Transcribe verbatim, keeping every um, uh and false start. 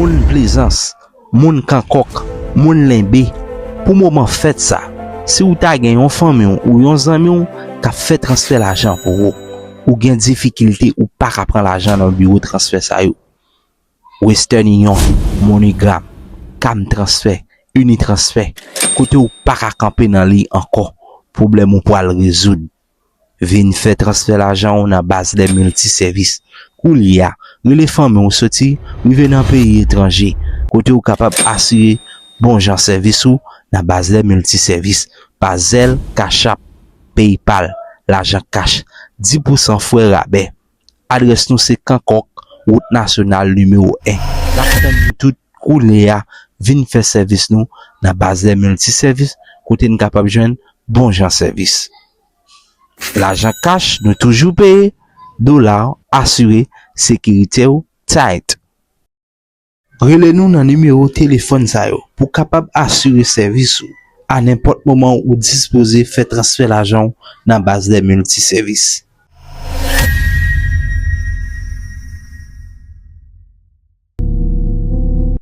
Moun Plezans, moun Kankòk, moun Lenbe, pou moman fèt sa, si w ta gen yon fanmi w ou yon zanmi w k ap fè transfè lajan pou ou, ou gen difikilte ou pa ka pran lajan nan biwo transfè sa yo. Western Union, MoneyGram, Cam Transfer, Unitransfer, kote w pa ka kanpe nan liy ankò, pwoblèm ou pral rezoud. Vin fè transfè lajan w nan Basler Multiservice. Koulye a, rele fanmi w soti, rive nan peyi etranje, kote w kapab asire bon jan sèvis ou nan Basler Multiservice, pa Zelle, Cash App, PayPal, lajan kach, dis pousan frè rabè. Adrès nou se Kankòk, wout nasyonal nimewo en. N ap tann nou tout koulye a, vin fè sèvis nou nan Basler Multiservice, kote n kapab jwenn bon jan sèvis. Lajan kach, nou toujou peye, dola, asire, sekirite w tight. Rele nou nan nimewo telefòn sa yo pou kapab asire sèvis ou a nenpòt moman ou dispoze fè transfè lajan w nan Basler Multiservice.